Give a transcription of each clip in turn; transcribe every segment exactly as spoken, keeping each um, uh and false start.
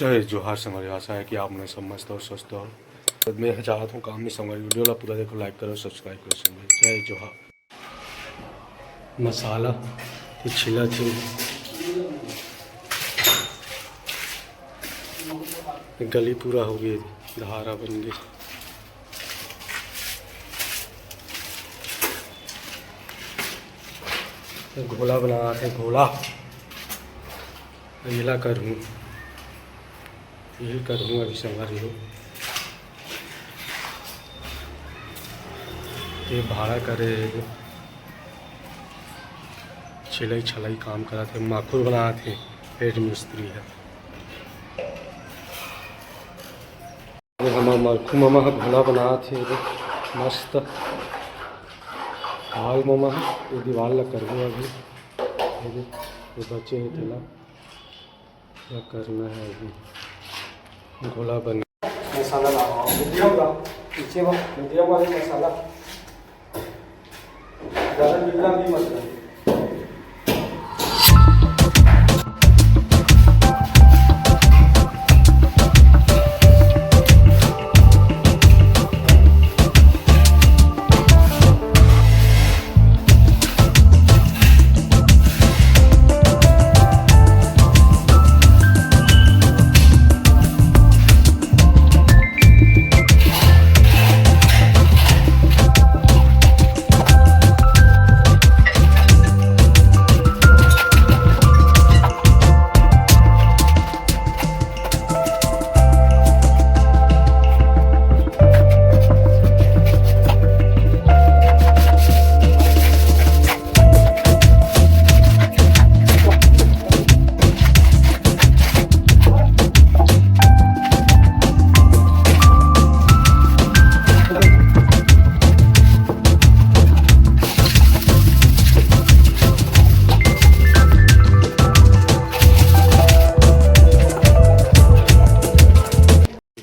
जय जोहार संगवारी, आशा है कि आप मन सब मस्त हो, स्वस्थ हो। मैं चाहत हूँ काम में संगवारी, video ला पूरा देखो, like करो, subscribe करो संगवारी। जय जोहार। मसाला के छिला थे, गली पूरा हो गए, धारा बन गए। घोला बना रहे, घोला। एला करहूँ, एला करहूँ अभी संगवारी हो। ये भाड़ा करे, छिलई छलई काम करत हे, माखुर बनात हे, head मिस्त्री हे। ये हमर मरखू ममा ह घोला बनात हे, एदे मस्त। भाग ममा ह, ये दीवार ला करबो अभी। ये दे, ये बचे हे तेला, क्या करना है अभी? घोला बन। मसाला लगाओ, medium का, पीछे वो medium वाले मसाला। ज़्यादा गिल्ला भी मत करो।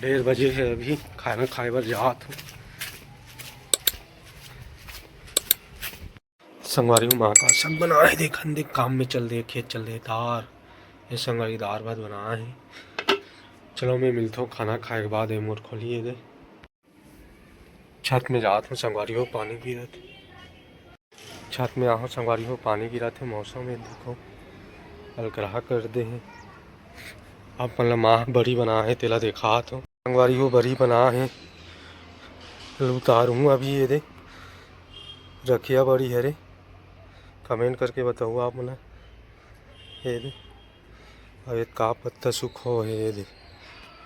डेढ़ बजे हे, अभी खाना खाए बर जात हूँ। संगवारी हो, माँ का साग बनाए हे, देखन दे, काम में चल दे, खेत चल दे, दार, ये संगवारी दार भात बनाए हे। चलो, मैं मिलथों खाना खाए के बाद, ये मोर खोली ये दे। छत में जात हूँ संगवारी हो, पानी गिरत। छत में आहूँ संगवारी हो, पानी गिरत हे, मौसम हे देखो, अलकरहा कर दे हे। आप मन ला माँ बरी बनाए हे, तेला देखात हूँ। संगवारी हो बरी बना हे, ल उतारहूँ अभी। ये दे रखिया बरी हरे, comment करके बताओ आप मन। ये दे, अब ये का पत्ता सुखो हे, ये दे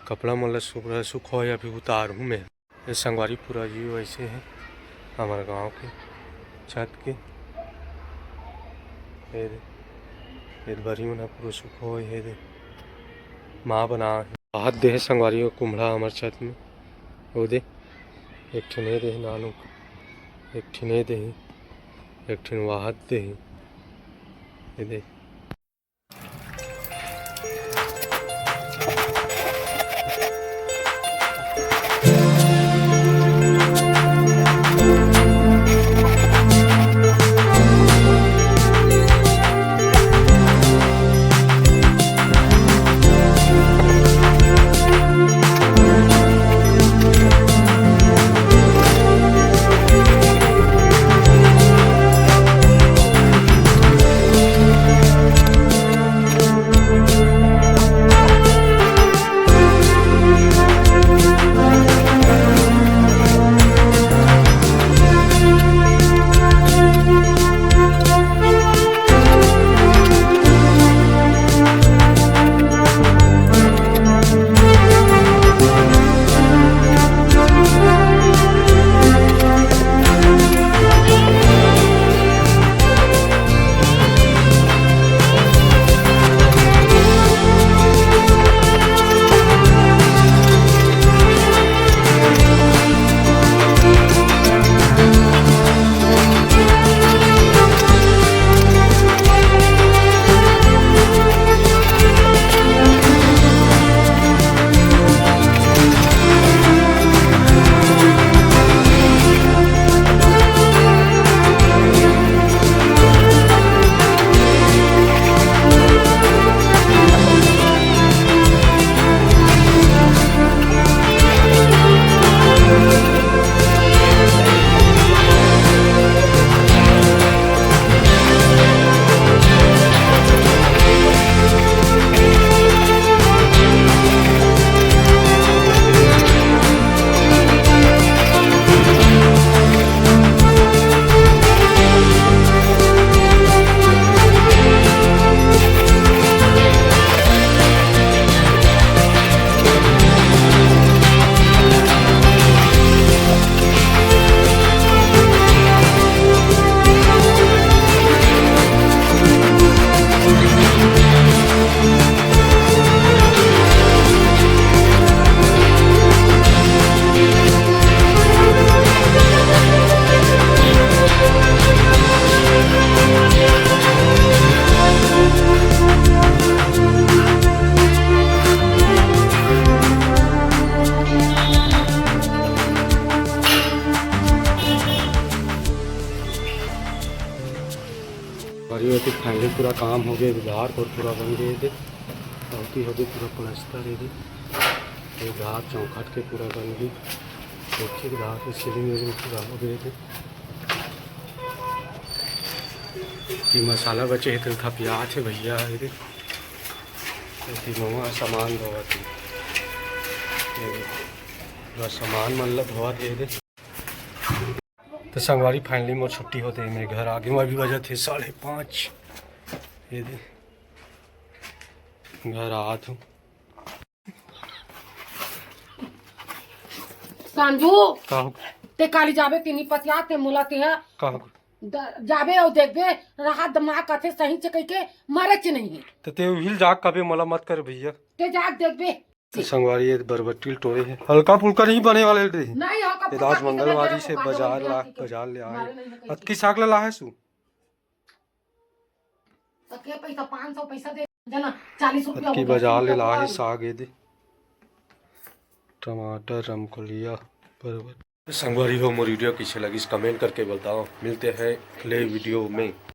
कपड़ा मन ला सुख, सुखो हे, अभी उतारहूँ मैं। ये संगवारी पूरा view ऐसे हे हमर गांव के छत के। ये दे, ये बरी मन ह पूरा सुखो हे, ये दे माँ बना हे। वाहत दे हे संगवारी हो कुम्हड़ा हमर छत में। वो दे, एक ठिन ये दे हे नानू, एक ठिन ये दे हे, एक ठिन वाहत दे हे। ये दे। पूरा काम हो गए, घर को पूरा बन गए थे। अवती हो गए पूरा प्लास्टर ये दे। ये घर चौखट के पूरा बन गए। देखिए घर के सीलिंग वीलिंग पूरा हो गए थे। ये मसाला बचे है तो था प्याज है भैया ये दे। ये ममा सामान धोवत है। ये दे। पूरा सामान मन ला धोवत है ये दे। तो संगवारी, finally मोर छुट्टी होते ही मैं घर आ गए हूँ। अभी बजे थे साढ़े पाँच। ये दे, घर आत हूँ। संजू, का हो? ते काली जाबे तीनी पतिया ते मोला ते ह का हो? द-, जाबे अउ देखबे, राहत दिमाग कथे सही से कहिके मरे च नहीं है। तो ते उहिल जाग कबे मोला मत कर भैया। ते जाग देखबे। तो संगवारी, ये बरबट्टी टोरे है, हल्का फुल्का नहीं बने वाले रही। नहीं, हल्का ये फुल्का आज नहीं मंगलवारी बने से वाले बाजार रही ला, है। बाजार ले आए। मारे नहीं है अतकी साग ला लाहे सु। तो के पैसा, पाँच सौ पैसा दे, जना, चालीस रुपया अतकी हो गया, बाजार ले लाहे साग ये दे। टमाटर, रमकोलिया, परवल। तो संगवारी हो, मोर वीडियो कैसे लगिस, comment करके बताओ। मिलते हैं अगले वीडियो में।